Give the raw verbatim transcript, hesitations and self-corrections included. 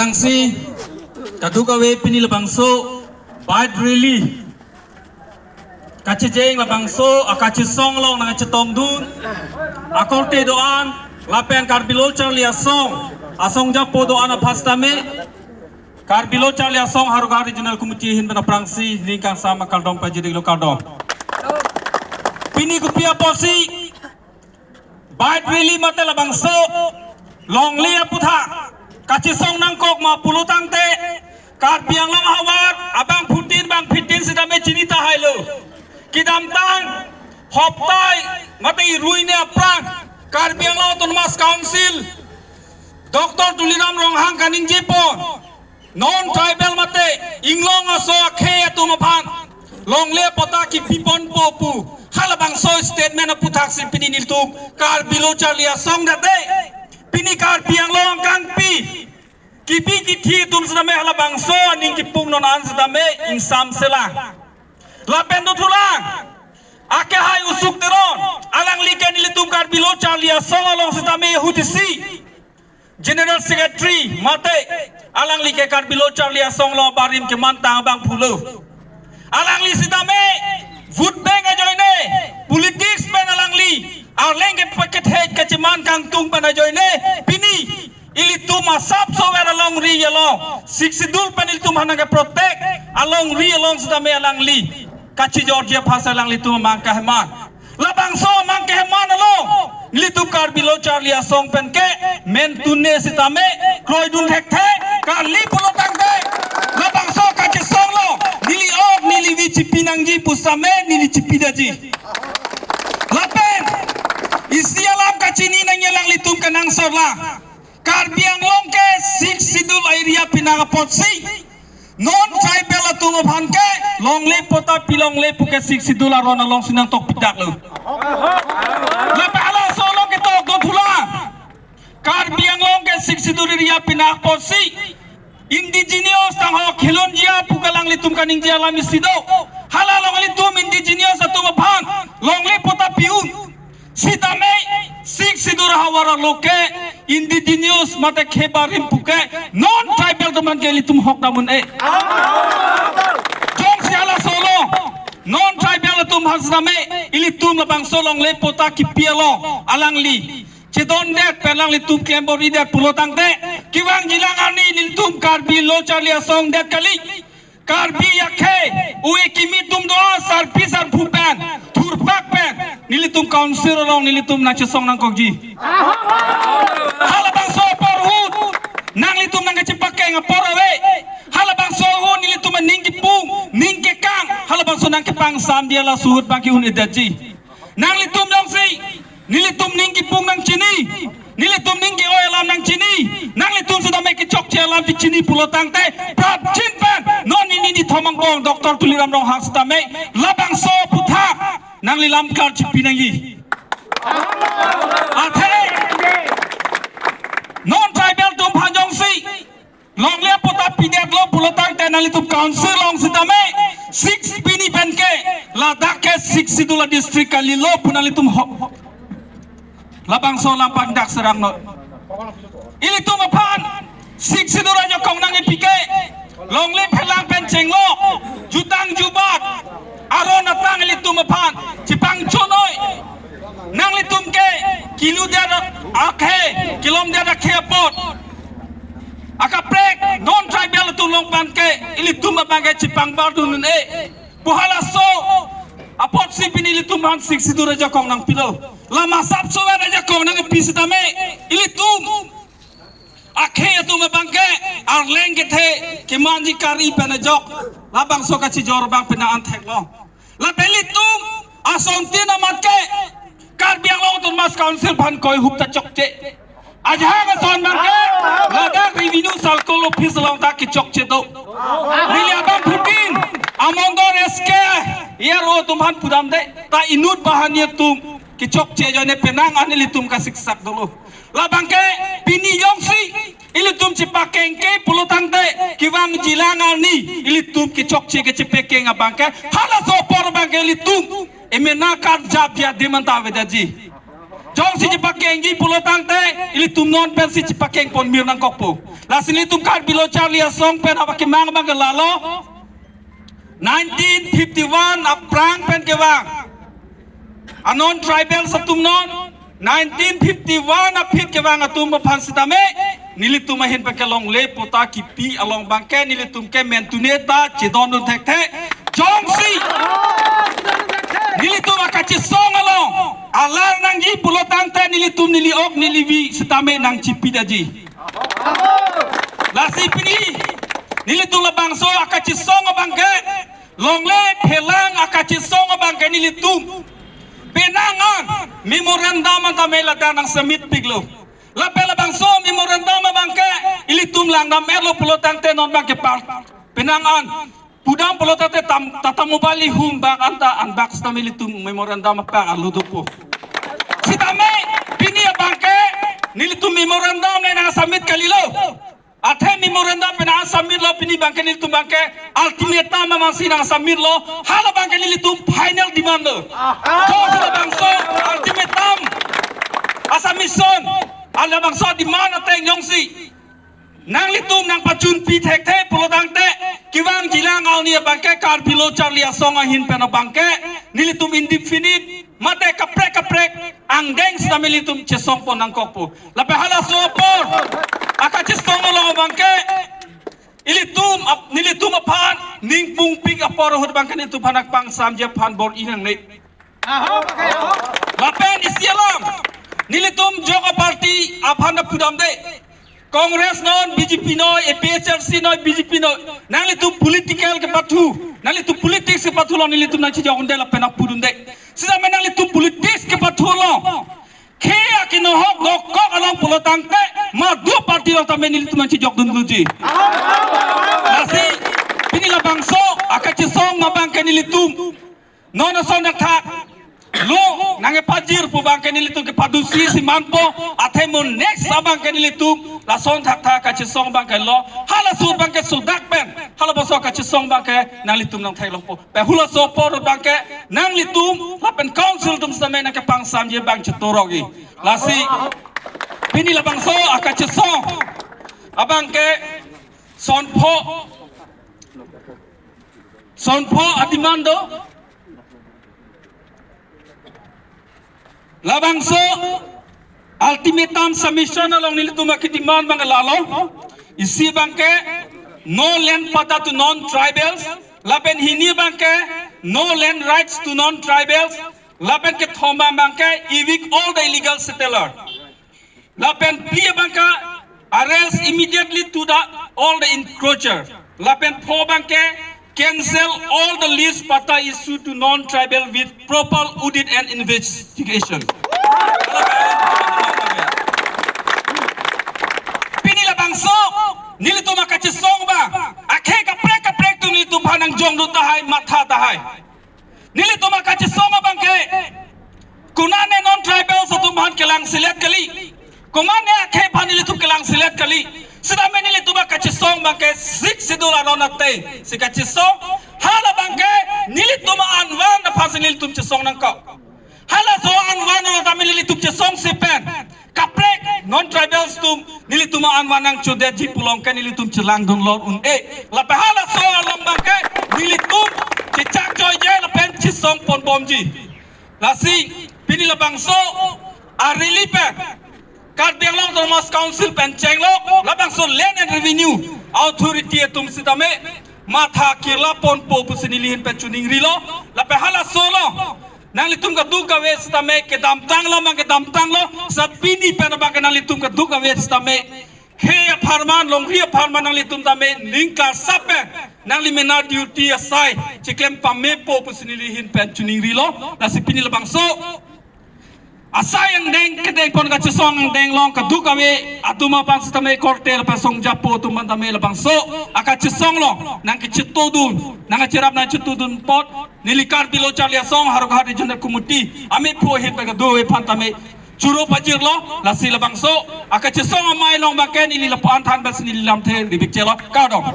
Angsi, kadokave pini labangso bike rally kachejeng, labangso akachesong along nangchetongdun akorte do-an lapen Karbi Lo Charli Asong asong japo do-an aphan sitame Karbi Lo Charli Asong Howraghat Regional Committee ahin pen aphrangsi ning kangsam akardom pajir-iklo, kardom. Pini kopi apotsi bike rally mate labangso longle aputhak kachesong nangkok ma pulo tangte, Karbi Anglong ahavar abangphutin bangphitin sitame chini tahailo. Kedamtang hoptai mate irui ne aphrang Karbi Anglong Autonomous Council Doctor Tuliram Ronghang kaningje pon, non tribal mate inglong aso akhei atum aphan longle patta kipi ponpo pu halabangso statement aputhak si pini nelitum Karbi Lo Charli Asong date, pini Karbi Anglong kangpi kipi kithi atum sitame halabangso aning kipung non an sitame ingsamselang. Lapen dothulang, akehai Usuk Teron, alangli ke nelitum Karbi Lo Charli Asong along sitame ahut isi General Secretary mate alangli ke Karbi Lo Charli Asong along abarim kemantang abangphulo. Alangli sitame vote bank ajoine, politics pen alangli arleng kepakethet kacheman kangtung pen ajoine, pini ilitum asapso ver alongri along Sixth Schedule pen ilitum aphan nangkeprotect alongri along sitame alangli kachijorji aphan si alanglitum amang keheman. Labangso amang keheman along nelitum Karbi Lo Charli Asong pen ke mentune sitame kroidun thekthe, kali pulo tangte labangso kachesong along neli ok neli vi chipi nangji pu sitame neli chipi daji. Lapen isi alam kachini nangji alanglitum kenangsot lang. Karbi Anglong ke Sixth Schedule area pinang apotsi non tribal atum aphan ke longle patta pilongle puke Sixth Schedule aron alongsi nangtokpidaklo. Lapen halaso along ketok dothulang, Karbi Anglong ke Sixth Schedule area pinang apotsi indigenous tangho khilonjia pu alanglitum kaningje alam isi do. Hala along ilitum indigenous atum aphan longle patta pi-un sitame Sixth Schedule ahavar along ke indigenous mate khei barim puke non tribal atum aphan ke ilitum hok dam un-e. Jongsi halaso along non tribal atum aphan sitame ilitum labangso longle patta kipi along alangli chedondet pen alanglitum klem bor-idet pulo tangte, kevangjilang arni nelitum Karbi Lo Charli Asong det kali. Karbi akhei ove kimi atum do-an sarpi sarpo pen thurpak pen nelitum council along nelitum nangchesong nangkokji. Halabangso apor ahut nanglitum nangkachepakeng apor ave. Halabangso ahut nelitum aning kipung, ning kekang, halabangso nangkepangsamji, halaso ahut bang ke-un-edetji. Nanglitum jongsi nelitum ning kipung nangchini, nelitum ning ke-oi alam nangchini, nanglitum sitame kechokche alam chechini pulo tangte, prapjin pen non nini nithom angbong Doctor Tuliram Ronghang sitame labangso aputhak nangli lamklar chipi nangji. Athe non tribal atum aphan jongsi longle patta pidetlo pulo tangte nanglitum council along sitame Sixth pini pen ke ladak ke Sixth Schedule district kalilo pu nanglitum ho-, labangso alam pangdak serang non. Ilitum aphan Sixth Schedule ajakong nangkepi ke longle phelang pen chenglo, jutang jubat aron atang ilitum aphan chepangchonoi. Nanglitum ke kiludet akhei, kilomdet akhei apot akaprek non tribal atum along pen ke ilitum abang ke chepangbardun un-e pu halaso apotsi pini ilitum aphan Sixth Schedule ajakong nangpilo. La asapso ver ajakong nangpi sitame ilitum akhei atum abang ke arleng kethe kemanji kari pen ajok labangso kachijor abang penang an theklong. Lapen ilitum asontin amat ke Karbi Anglong Autonomous Council aphan koi hup ta chokche. Ajahak ason abang ke ladak revenue circle office along ta kechokche do. Neli abangphutin amondor S K aro atum aphan pudamde, ta inut banghini atum kechokche ajoine penang an ilitum kasiksak dolo. Labang ke pini jongsi ilitum chepakengke pulo tangte, kevangjilang arni ilitum kechokche kechepakeng abang ke halaso apor abang ke ilitum emena karjap dia demand ta avedetji. Jongsi chepakengji pulo tangte, ilitum non pensi chepakeng pon mir nangkokpo. Lasi nelitum Karbi Lo Charli Asong pen apakemang abang ke lalo. Nineteen fifty-one aphrang pen kevang a non-tribals atum non, nineteen fifty-one aphi kevang atum aphan sitame, nelitum ahin pen ke longle patta kipi along abang ke nelitum ke mentune ta chedondun thekthe. Jongsi nelitum akachesong along alar nangji pulo tangte nelitum neli ok neli vi sitame nangchipidetji. Lasi pini nelitum labangso akachesong abang ke longle phelang akachesong abang ke nelitum penang an memorandum an tame ladak nang submit piklo. Lapen labangso memorandum abang ke ilitum langdam-etlo pulo tangte non abang ke par penang an pudam pulo tangte tam, Tata Mobile ihum bak anta an bak sitame ilitum memorandum abang alu dopo. Sitame pini abang ke nelitum memorandum le nang submit kalilo. Athe memorandum pen nang submit lo, pini abang ke nelitum abang ke ultimatum amatsi nang submit lo. Hala abang ke nelitum final demand lo. Jongsi labangso ultimatum a-submission, hala labangso demand ateng jongsi nanglitum nangpachunpi thekthe pulo tangte, kevang jilang arni abang ke Karbi Lo Charli Asong ahin pen abang ke nelitum indefinite mate kaprek kaprek angdeng sitame nelitum chesong pon nangkokpo. Lapen halaso apor akachesong along abang ke ilitum ap-, nelitum aphan ning pungpik apor ahut abang ke nelitum aphan nangpangsamji aphan bor-i nangne. Lapen isi alam nelitum jok a-party aphan ta pudamde. Congress non, B J P noi, A P H L C noi, B J P noi. Nanglitum political kepathu, nanglitum politics kepathu along nelitum nangchejokdunde lapen nangpudunde. Sitame nanglitum politics kepathu along khei akenohok dokok along pulo tangte madu party along tame nelitum nangchejokdun luji. Lasi pini labangso akachesong abang ke nelitum non ason thakthak lo nangkepajir pu abang ke nelitum kepadusi si manpo, athe mo next abang ke nelitum lason thakthak kachesong abang ke lo, halaso abang ke sodak pen halabangso kachesong abang ke nanglitum nangtheklongpo. Pen halaso apor abang ke nanglitum lapen council atum sitame nangkepangsamji abang chetorok-i. Lasi pini labangso akachesong abang ke sonpho, sonpho a-demand do. Labangso ultimatum submission along nelitum akidemand abang lalo. Isi abang ke no land patta to non-tribals. Lapen hini abang ke no land rights to non-tribals. Lapen kethom abang ke evict all the illegal settler. Lapen phli abang ke arrest immediately to the all the encroacher. Lapen pho abang ke cancel all the lease patta issue to non-tribal with proper audit and investigation. Pini labangso nelitum akachesong abang akhei kaprek kaprek atum nelitum aphan nangjongdun tahai, matha tahai. Nelitum akachesong abang ke konane non-tribals atum aphan kelangselet kali, konane akhei aphan nelitum kelangselet kali. Sitame nelitum akachesong abang ke Sixth Schedule aron ateng si kachesong. Hala abang ke nelitum anvan aphan si nelitum chesong nangkok. Halaso anvan along tame nelitum chesongsi pen kaprek non-tribals atum nelitum anvan nangchodetji pulote nelitum chelangdun lor un-e. Lapen halaso along abang ke nelitum chechak choije lapen chesong ponbomji. Lasi pini labangso a-rally pen Karbi Anglong Autonomous Council pen chenglo, labangso Land and Revenue Authority atum sitame matha kirla ponpo pusi neli ahin pen choningrilo. Lapen halaso along nanglitum kadokave sitame kedamtanglo, mang kedamtanglo, seta pini pen abang ke nanglitum kadokave sitame khei apharman, longri apharman nanglitum tame ning klarsa pen nangli mena duty asai chiklem pamepo pusi neli ahin pen choningrilo. Lasi pini labangso asai angdeng kedeng pon kachesong angdeng along kadokave atum aphan sitame korte lapen songjapo atum aphan tame labangso akachesong along nangkechetongdun, nangkacherap nangchetongdun apot neli Karbi Lo Charli Asong Howraghat Regional Committee amephu ahin pen kadokave aphan tame choro pajirlo. Lasi labangso akachesong amei along abang ke neli lapu-an than pensi neli lamthe ribik chelo. Kardom.